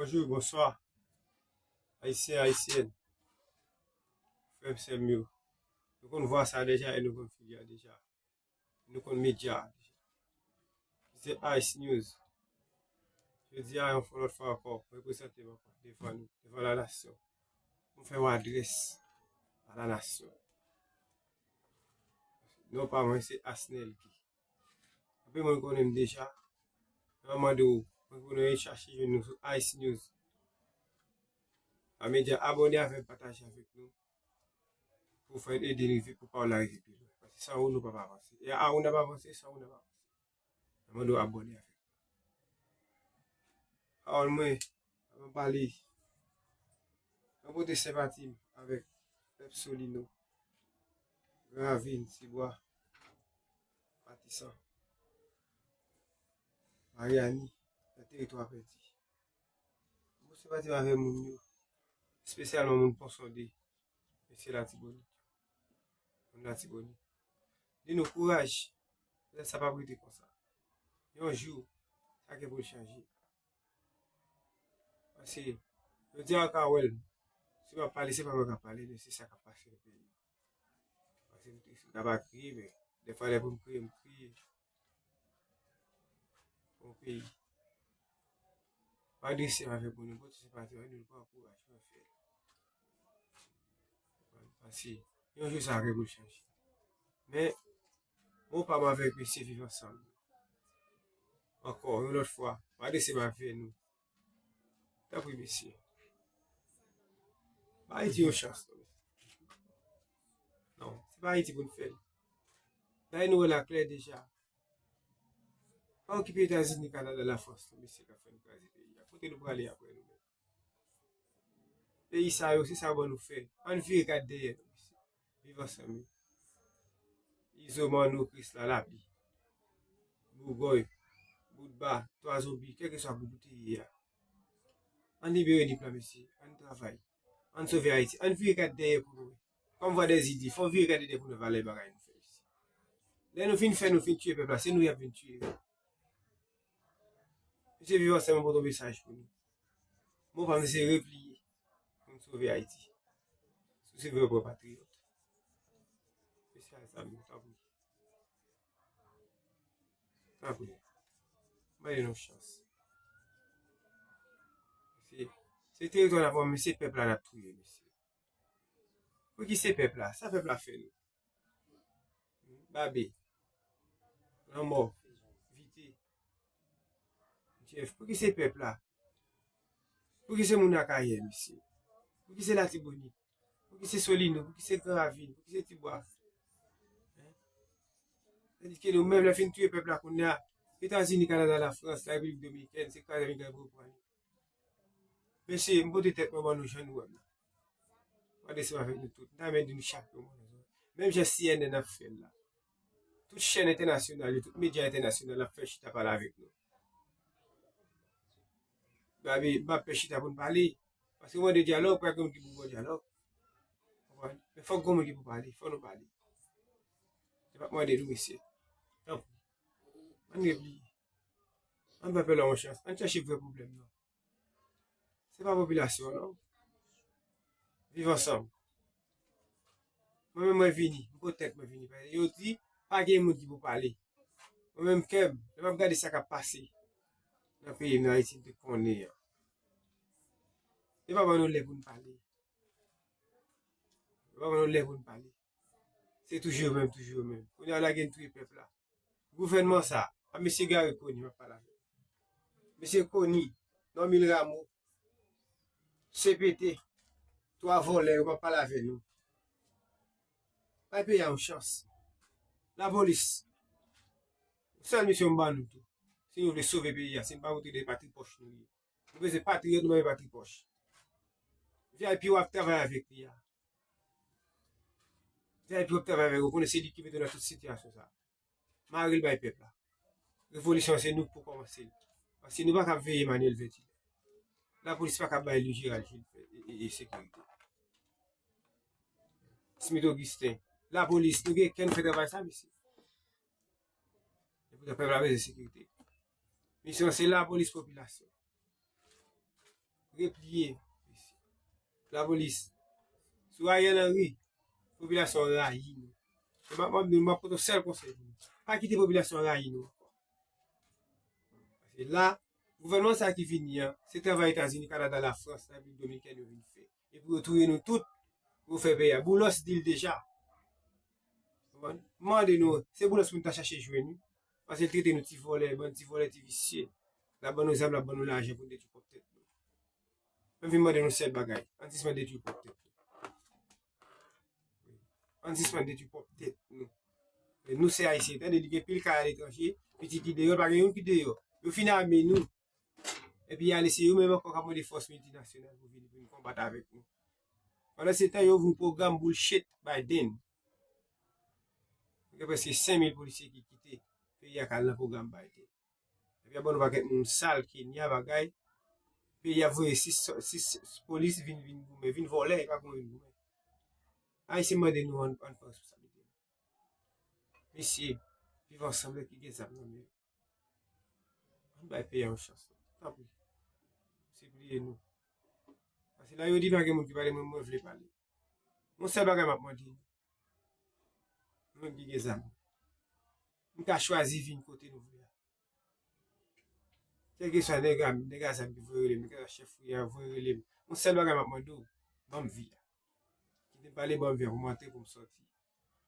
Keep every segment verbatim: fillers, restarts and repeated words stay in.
Bonjou, bonswa. Ayisyen, ayisyèn. Frè m, sè m yo. Nou konn vwa sa deja e nou konn figi a deja. Nou konn medya a deja. Se Ice News. Jodi a, yon fwa lòt fwa ankò, mwen prezante m ankò devan nou, devan la nasyon. Pou m fè yon adrès a la nasyon. Non pa mwen, se Asnel Guy. Anpil moun konnen m deja. Mwen mande w, mwen konnen w chache jwenn nou sou Ice News. A medya, abòne avè m, pataje avèk nou. Pou fè ede n rive, pou pawòl la rive pi lwen. Paske san ou, nou p ap avanse. E a ou n ap avanse, san ou n ap avanse. Mwen mande w abòne avèk nou. Pawòl mwen, mwen pale, mwen pote senpati m avèk pèp Solino, Gran Ravin, Tibwa, Matisan, Maryani, nan teritwa Pèdi. Mwen pote senpati m avèk moun yo, espesyalman moun Pon Sonde, mesye Latibonit, moun Latibonit. Di nou kouraj, lè sa p ap rete konsa. Yon jou, sa gen pou l chanje. Paske, jodi a, w ka wè l. Si m ap pale, se pa mwen k ap pale, men se sa k ap pase nan peyi a. Paske m tris, m ta pa kriye, men dèfwa lè pou m kriye, m kriye. Pou yon peyi. M adrese m avèk moun yo, pote senpati, nou pran kouraj, fè fè. Paske, yon jou sa gen pou l chanje. Men, mo pa m avèk mesye Viv Ansanm. Ankò, yon lòt fwa, m adrese m avè nou. Tanpri, mesye. Ba Ayiti yon chans, non, mesye. Non, se pa Ayiti pou n fè l. Bagay nou wè l aklè deja. Pa okipe Etazini, Kanada, Lafrans, non, mesye, k ap fè n kraze peyi a. Kote nou prale apre nou menm? Peyi sa yo, se sa yo ban nou fè. Ann vire gad dèyè nou, mesye. Viv Ansanm yo. Izo, Manno, Krisla, Labi, Bougòy, Boutba, Twa Zonbi, kèlkeswa gwoup ou te ye a. Ann libere Nip la, mesye. Ann travay. Ann sove Ayiti. Ann vire gad dèyè pou nou wè. Kòm Vwadèzide, fò n vire gade dèyè pou nou wè valè bagay nou fè, mesye. Lè nou fin fè, nou fin tiye pèp la, se nou y ap vin tiye. Mesye, Viv Ansanm, mwen pote yon mesaj pou nou. Mo pa m se repliye pou n sove Ayiti. Si w se vrè konpatriyòt. Mesye, sa m tanpri. Tanpri. Bay nou chans. Se, se teritwa n ap pran, men se pèp la n ap touye, mesye. Pou ki se pèp la? Sa pèp la fè nou? Babe, Lanmò, Vite, Jeff, pou ki se pèp la? Pou ki se moun Akayè, mesye? Pou ki se Latibonit? Pou ki se Solino? Pou ki se Gran Ravin? Pou ki se Tibwa? Hein? Tandis ke nou menm, lè fin touye pèp la kounye a, Etazini, Kanada, Lafrans, Larepiblik Dominikèn, se kraze avèk grann gwo pran li. Mesye, m pote tèt mwen ban nou jan nou wè m nan. M adrese m avèk nou tout. M ta renmen di nou chak yon bon rezon. Menm jan C N N ap fè l la. Tout chèn entènasyonal yo, tout medya entènasyonal ap fè chita pale avèk nou. Babe, m ap fè chita pou n pale. Paske w mande dyalòg, pa gen moun ki pou ba w dyalòg. Konprann? Men fòk gen moun ki pou pale, fòk nou pale. Se pa mande nou, mesye. Tanpri. Ann repliye. Ann ba pèp la yon chans. Ann chèche vrè pwoblèm nan. Se pa popilasyon, non. Viv Ansanm. Mwen menm, mwen vini. M pote tèt mwen vini. Paske yo di, pa gen moun ki pou pale. Mwen menm, kè m, lè m ap gade sa k ap pase nan peyi m, nan Ayiti, m te konnen an. Yo pa ban nou lè pou n pale. Yo pa ban nou lè pou n pale. Se toujou yo menm, toujou yo menm. Kounye a, lage n touye pèp la. Gouvènman sa a, a mesye Garry Conille, m ap pale avè l. Mesye Conille, Normil Rameau, C P T, twa vòlè yo, m ap pale avè nou. Bay peyi a yon chans. Lapolis, sèl misyon m ban nou tou. Si nou vle sove peyi a, si n pa vote de patri pòch nou ye. Nou bezwen patriyòt, nou pa bezwen patri pòch. V I P w ap travay avèk li a. V I P w ap travay avèk ou, konnen se li ki mete w nan tout sitiyasyon sa a. Mare l bay pèp la. Revolisyon an se nou k pou kòmanse l. Paske nou pa kab veye Emmanuel Vertilè. Lapolis pa kab bay Louis Gérald Gilles e, e, e sekirite. Smith Augustin. Lapolis, nou gen kè n fè travay sa, mesye. Epoutan pèp la bezwen sekirite. Misyon an se lapolis popilasyon. repliye, mesye. Lapolis, sou Ariel Henry, popilasyon an rayi nou. E m ap, m ap di nou, m ap pote yon sèl konsèy pou nou. Pa kite popilasyon an rayi nou ankò. Paske la, gouvènman sa ki vini an, se travay Etazini, Kanada, Lafrans, Repiblik Dominikèn yo vin fè. E pou yo touye nou tout, pou yo fè peyi a. Boulos di l deja. Konprann? M mande nou, se Boulos pou nou ta chache jwenn wi. Paske l trete nou ti vòlè, bann ti vòlè, ti visye. L ap ban nou zam, l ap ban nou lajan pou nou detwi pwòp tèt nou. Mwen vin mande nou sèl bagay. Ann sispann detwi pwòp tèt nou. Ann sispann detwi pwòp tèt nou. E nou se Ayisyen, tande, li gen pil kay aletranje, pitit li deyò, pa gen youn ki deyò. Yo fin ame nou. Epi y ale, se yo menm ankò k ap mande fòs miltinasyonal pou vini pou vin konbat avèk nou. Pandan se tan, yo ouvri yon pwogram bullshit Biden. Gen prèske senk mil polisye ki kite peyi a k al nan pwogram Biden. Epi y ap ban nou pakèt moun sal, Kenya, bagay. Peyi a voye sis, sis polis vin, vin goumen, vin vòlè, e pa goumen, vin goumen. Ayisyen mande nou ann, ann pran responsablite nou. Mesye, viv ansanm, lè ki gen zam nan men yo. Ann bay peyi a yon chans, non. Tanpri. Sipliye nou. Paske la yo di pa gen moun ki pale, mwen, mwen vle pale. Yon sèl bagay m ap mande nou. Nou menm ki gen zam. Nou ka chwazi vin kote nou vle a. Kèlkeswa nèg a, nèg a zam ki voye rele m, kèlkeswa chèf fouye a voye rele m. Yon sèl bagay m ap mande w, ban m vi a. Kite m pale, ban m vi a pou m antre, pou m sòti.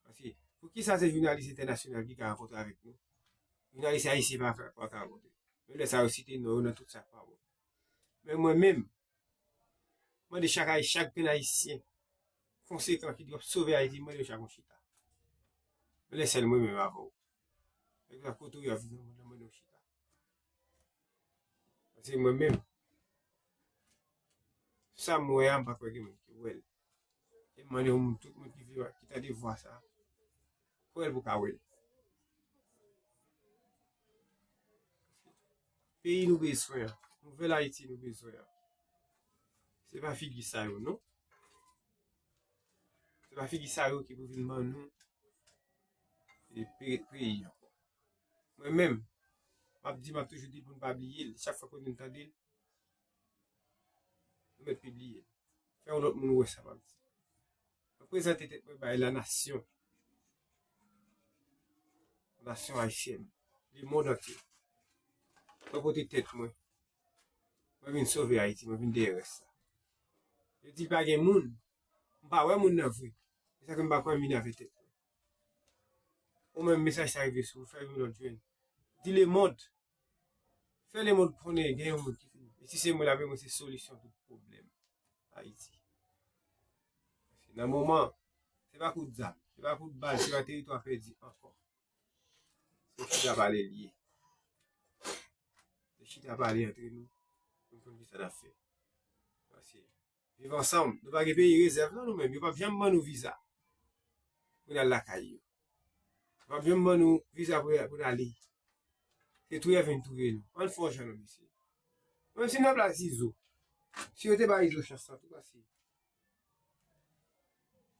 Paske, poukisa se jounalis entènasyonal ki ka rankontre avèk nou? Jounalis ayisyen pa, pa ka rankontre. Men lè sa yo site non yo nan tout sa k pa bon. Men mwen menm, mande chak Ayi-, chak grenn Ayisyen konsekan ki dwe sove Ayiti, mande yo chak yon chita. Men lè sèl mwen menm avè w. Nèg la kote w ye ap viv nan mond lan, mande yon chita. Paske mwen menm, sa m wè a, m pa kwè gen moun ki wè l. E m mande yon moun, tout moun ki viv, ki tande vwa sa, kwè l pou ka wè l. Peyi nou bezwen an, nouvèl Ayiti nou bezwen an, se pa figi sa yo, non. Se pa figi sa yo ki pou vin ban nou e pe-, peyi ankò. Mwen menm, m ap di, m ap toujou di pou n pa bliye l. Chak fwa kote n tande l, nou mèt pibliye l. Fè yon lòt moun wè sa m ap di. Mwen prezante tèt mwen bay lanasyon. Nasyon ayisyèn. Lemonn antye. Mwen pote tèt mwen. Mwen vin sove Ayiti, mwen vin dèyè rès la. Yo di pa gen moun. M pa wè moun nan vre. Se sa ke m pa kwè m vin avèk tèt mwen. Ou menm mesaj sa rive sou ou, fè yon lòt jwenn. Di lemonn. Fè lemonn konnen gen yon moun ki fini. E si se mwen la, men mwen se solisyon tout pwoblèm Ayiti. Paske nan moman, se pa kout zam, se pa kout bal, se pa teritwa pèdi ankò. Se chita pale l ye. Se chita pale antre nou, pou n konn kisa n ap fè. Paske viv ansanm, nou pa gen peyi rezèv non nou menm, yo p ap janm ban nou viza pou n al lakay yo. Yo p ap janm ban nou viza pou, pou n ale. Se touye vin touye nou. Ann fè yon jan non mesye. Menm si n nan plas Izo, si yo te bay Izo chans lan tou, paske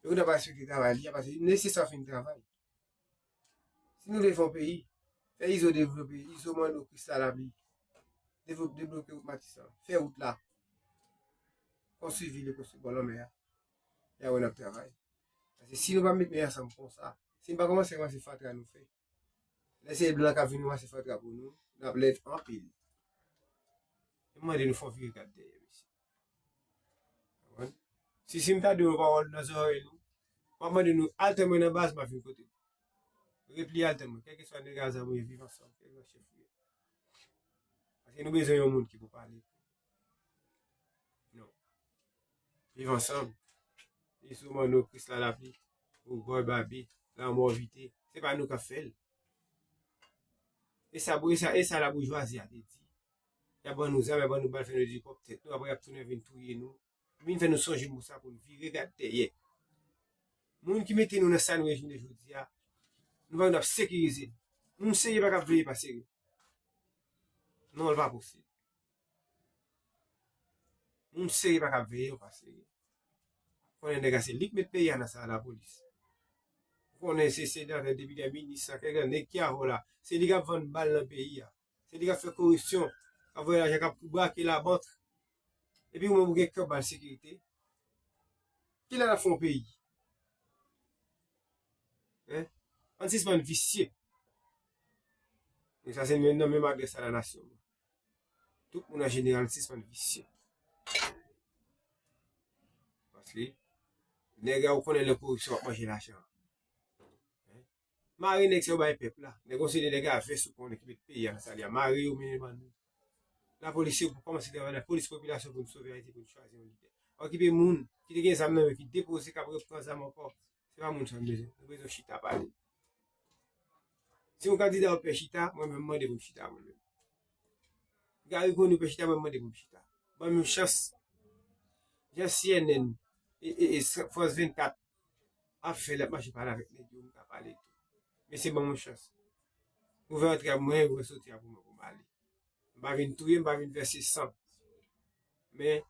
yo ta pa respekte travay li a, paske nesesè fin travay. Si nou vle fè yon peyi, fè Izo devlope, Izo, Manno, Krisla, Lapli. Devlope, debloke wout Matisan, fè wout la. Konstwi vil yo, konstwi bò lanmè a. Y a wè n ap travay. Paske si nou pa met men ansanm konsa, si n pa kòmanse ranmase fatra nou fè, lè se blan k ap vin ranmase fatra pou nou, n ap lèd anpil. E m mande nou fè yon vire gad dèyè, mesye. Konprann? Si, si m ta di yon pawòl nan zòrèy nou, m ap mande nou al tann mwen nan baz, m ap vin kote nou. Repliye al tann mwen, kèlkeswa nèg a zam ou ye, viv ansanm, kèlkeswa chèf ou ye. Paske nou bezwen yon moun ki pou pale. Non. Viv ansanm. Izo, Manno, Krisla, Lapli, Ogòy, Babe, Lanmò, Vite. Se pa nou k ap fè l. E sa, e sa, e sa laboujwazi a te di. Y ap ban nou zam, y ap ban nou bal, fè nou di pwòp tèt nou, apre y ap tounen vin touye nou. Vin fè nou sonje mo sa pou n vire gad dèyè. Moun ki mete nou nan sa nou ye jounen jodi a, nou pa konn ap sekirize. Moun serye pa ka veye pa serye. Non, l pa posib. Moun serye pa ka veye yo pa serye. Konnen nèg la se li k met peyi a nan sa lapolis. Konnen se senatè, depite, minis, kèk nèg ki avè w la. Se li k ap vann bal nan peyi a. Se li k ap fè koripsyon, k ap voye lajan, k ap brake labank. Epi ou menm ou gen kè w ba l sekirite. Kilè n ap fè yon peyi? Hein? Ann sispann visye. E sa se nan menm adrès a la nasyon. Tout moun an jeneral sispann visye. Paske nèg la ou konnen lè koripsyon w ap manje lajan. Mare nèg sa yo bay pèp la. Nèg yon seri de nèg a vès ou konnen ki met peyi a nan sa li a. Mare yo mennen ban nou. Lapolis se pou kòmanse travay lapolis popilasyon pou n sove Ayiti, pou n chwazi yon lidè. Okipe moun ki te gen zam nan yo ki depoze k ap repran zam ankò. Se pa moun sa n bezwen. Nou bezwen chita pale. Si yon kandida w pè chita, mwen menm mande pou m chita mwen menm. Gary Conille pè chita, mwen mande pou m chita. Ban m yon chans. Jan C N N e, e, e France vennkat ap fè l ap mache pale avèk nèg yo, m ka pale tou. Mesye ban m yon chans. Ouvè antre a mwen, ouvè soti a pou mwen pou m ale. M pa vin touye, m pa vin vèse san. Men,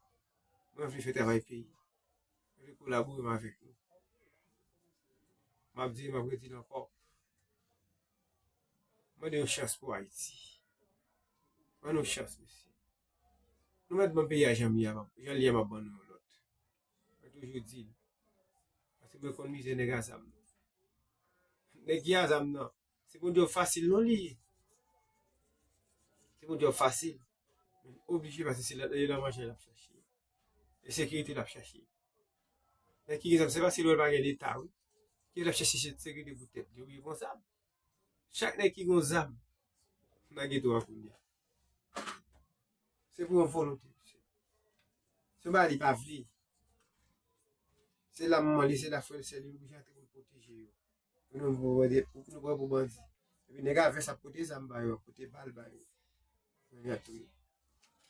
mwen vle fè travay peyi. Mwen vle kolabore m avèk nou. M ap di, m ap redi l ankò. Mande yon chans pou Ayiti. Ban nou chans, mesye. Nou mèt ban peyi a jan li a, jan li a, m ap ban nou yon lòt. Mwen toujou di l. Paske mwen konn mizè nèg a zam nan. Nèg ki a zam nan, se pou djòb fasil non li ye. Se pou djòb fasil. Men oblije paske se la, e la manje l ap chache. E sekirite l ap chache. Nèg ki gen zam, se pa si lè l pa gen leta, wi. Ki l ap chache sekirite pou tèt li, wi, konsa. Chak nèg ki gon zam, nan geto a kounye a. Se pou yon volonte, mesye. Se yon bagay li pa vle. Se la manman li, se la frè l, sè li, li oblije antre pou l pwoteje yo. Pou nou, pou, pou, pou nou pran pou bandi. Epi nèg a vès ap pote zam ba yo, ap pote bal ba yo. Kounye a touye.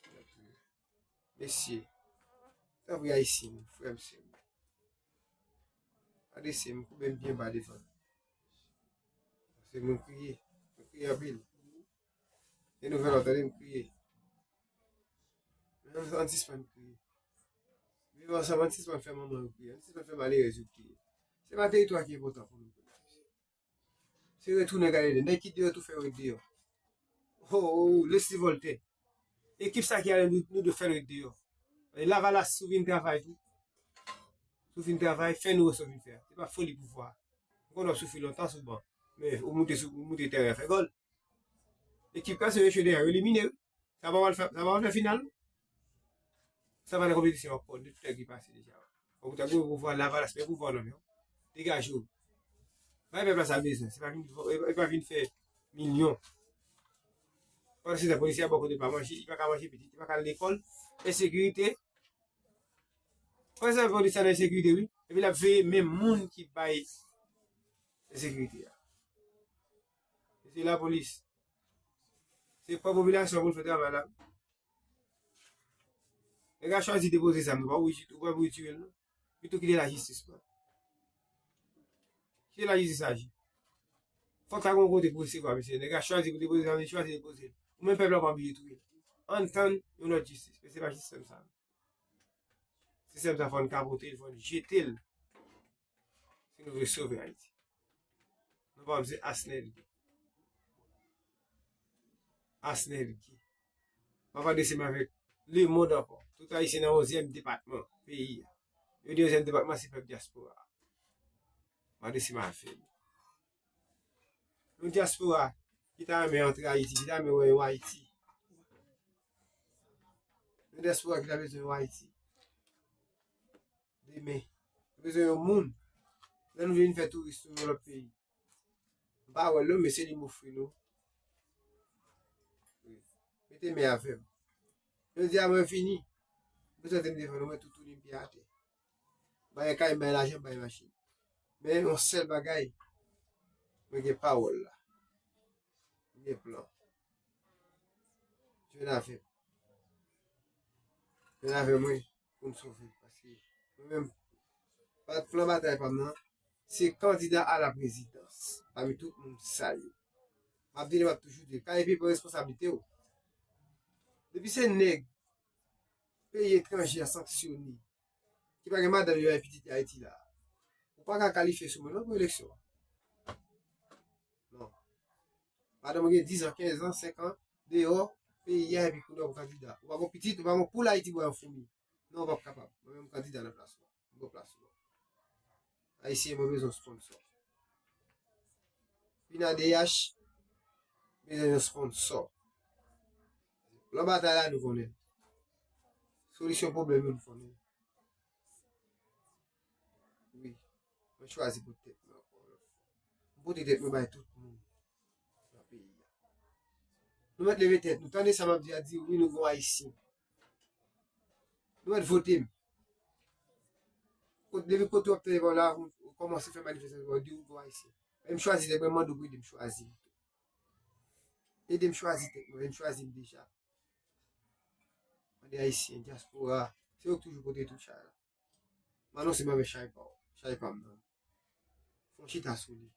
Kounye a touye. Mesye, tanpri Ayisyen, frè m, sè m. Adrese m, koube m byen ba devan. Paske mwen kriye. Mwen kriye anpil. E nouvèl an tande m kriye. Men ann sispann kriye. Viv ansanm, ann sispann fè manman yo kriye. Ann sispann fè malerèz yo kriye. Se pa teritwa ki enpòtan pou nou. Se retounen gade de nèg ki deyò tou fè yo ret deyò. Oh, oh, oh, Leslie Voltaire. Ekip sa ki ale nou, nou dwe fè l ret deyò. E Lavalas sou vin travay tou. Sou vin travay, fè nou wè sa w vin fè a. Se pa foli pouvwa. M konn w ap soufri lontan sou ban. Men ou moute sou, ou moute tèren fè gòl. Ekip Kanse Recho deja yo elimine wi. Sa pa pral fè, sa pa pral fè final non. Sa pa nan konpetisyon ankò, de tout nèg ki pase deja. Fòk ou ta gwo pouvwa Lavalas, men pouvwa nan men w. Degaje w. Bay pèp la sa l bezwen. Se pa vin, e pa vin fè milyon. Pandan se tan polisye a bò kote pa manje, li pa ka manje pitit, li pa ka al lekòl. Ensekirite. Pandan se tan polisye a nan ensekirite wi. Epi l ap veye menm moun ki bay ensekirite a. E se lapolis. Se pa popilasyon pou l fè travay la. Nèg la chwazi depoze zam nan, ou pa pou, ou pa pou retire l non. Pito kite lajistis pran. Kite lajistis aji. Fòk sa gon kote pou resevwa mesye. Nèg la chwazi pou depoze zam, li chwazi depoze l. Ou menm pèp la pa oblije touye l. Ann tann yon lòt jistis. Men se pa sistèm sa. Sistèm sa fò n kapote l, fò n jete l. Si nou vle sove Ayiti. Non pa m se Asnelgi. Asnelgi. M ap adrese m avèk lemonn ankò. Tout Ayisyen nan onzyèm depatman peyi a. Yo di onzyèm depatman se pèp dyaspora a. M adrese m avè nou. Yon dyaspora ki ta renmen antre Ayiti, ki ta renmen wè yon Ayiti. Yon dyaspora ki ta bezwen yon Ayiti. Demen. Nou bezwen yon moun. Lè nou vin fè touris nou nan lòt peyi. M pa wè l non, men se li m ofri nou. Wi. Mete men avè m. Jodi a mwen vini. M bezwen te m devan nou, mwen toutouni m pye atè. M pa gen kay, m pa gen lajan, m pa gen machin. Men yon sèl bagay, mwen gen pawòl la. M gen plan. Jwenn avè m. Jwenn avè mwen pou n sove. Paske mwen menm, pa, plan batay pa m nan, se kandida a la prezidans. Pami tout moun sa yo. M ap di l, m ap toujou di l. K P pran responsablite w. Depi se nèg peyi etranje a sanksyone, ki pa gen madanm yo bay pitit Ayiti la, ou pa ka kalifye sou mwen non pou eleksyon an. Non. Madanm ou gen diz an, kenz an, senk an, deyò peyi a epi kounye a ou kandida. Ou pa gon pitit, ou pa gon poul Ayiti bwa yon foumi. Non, w p ap kapab. Mwen menm kandida nan plas ou. Mwen plas ou. Ayisyen, mwen bezwen sponsò. Vin a D H, bezwen yon sponsò. Lan batay la, nou konnen. Solisyon pwoblèm yo, nou konnen. Wi. Mwen chwazi pote tèt mwen ankò yon lòt fwa. Mwen pote tèt mwen bay tout moun nan peyi a. Nou mèt leve tèt nou. Tande sa m ap di a, di wi, nou gon Ayisyen. Nou mèt vote m. Kot, depi kote w ap tande la, ou kòmanse fè manifestasyon, ou di ou gon Ayisyen. Men m chwazi tèt mwen, mande w pou ede m chwazi. Ede m chwazi tèt mwen, men m chwazi m deja. Mande Ayisyen, dyaspora, se yo k toujou pote tout chay la. M anonse m avè chay pa w, chay pa m nan. Fon chita sou li.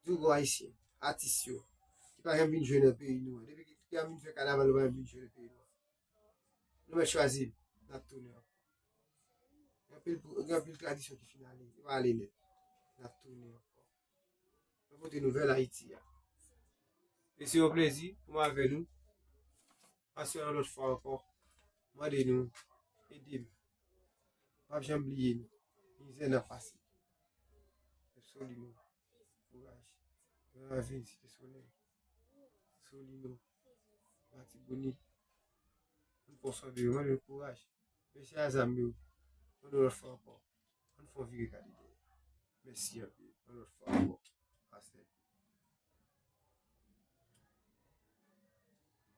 Di w gon Ayisyen, atis yo, ki pa janm vin jwe nan peyi nou an. Depi ki, ki ap vin fè kanaval, yo pa janm vin jwe nan peyi nou an. Nou mèt chwazi, n ap tounen ankò. Gen anpil, gen anpil tradisyon ki fin ale, yo pa ale nèt. N ap tounen ankò. Mwen pote nouvèl Ayiti a. E se yon plezi pou mwen avè nou. Pase yon lòt fwa ankò. Mande nou, ede m. P ap janm bliye nou. Mizè n ap pase. Solino. Kouraj. Gran Ravin, Site Solèy. Solino. Latibonit. Ann pran swen de yo. Mande nou kouraj. Mesye a zam yo. Yon lòt fwa ankò. Ann fè yon vire gade dèyè. Mèsi anpil. Yon lòt fwa ankò. Pastè.